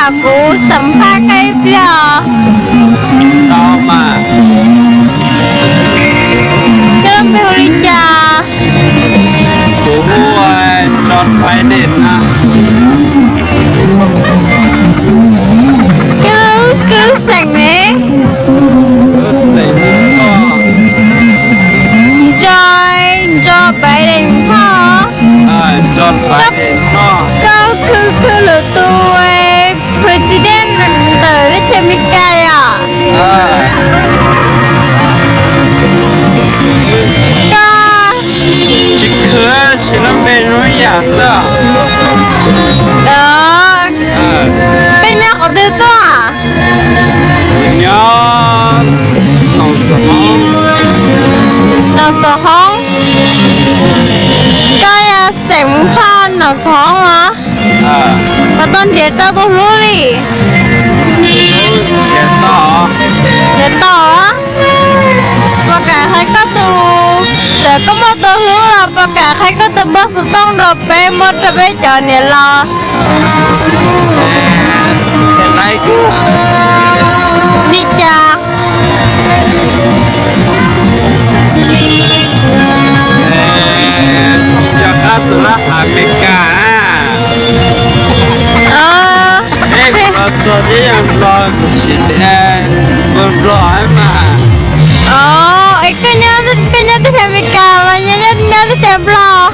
Kuv xam phaj koj ib pliag. Tau mas. Koj lub npe hu li cas? Kuv hu John Biden na. Koj lub xeem ne? Lub xeem Nco, Nco Biden Nco. Nco Biden Nco. Koj khwv khwv lwm tus president ntawm teb chaws Amelikas yom? Koj tsis khwv, tsis lub npe zoo ib yam xwb. Peb nyob qhov twg tuaj? Nyob Noom Xov Hoob. Noom Xov Hoob. Koj yog xeem Hmoob Thoj Noom Xov Hoob os? Puas tau nrhiav tau tus hlub li? Nrhiav tau. Puas kam qhia koj tus, txawm koj muaj tus hlub los puas kam qhia koj tus npawb xov tooj rau peb muab rau peb cov niam laus? Li cas? Yog qab tus lab Amelikas na. Peb kuv los txog thiab yog Nplog kuv tsis tias Nplog mas. Es koj nyob teb chaws Amelikas los nyob teb chaws Nplog?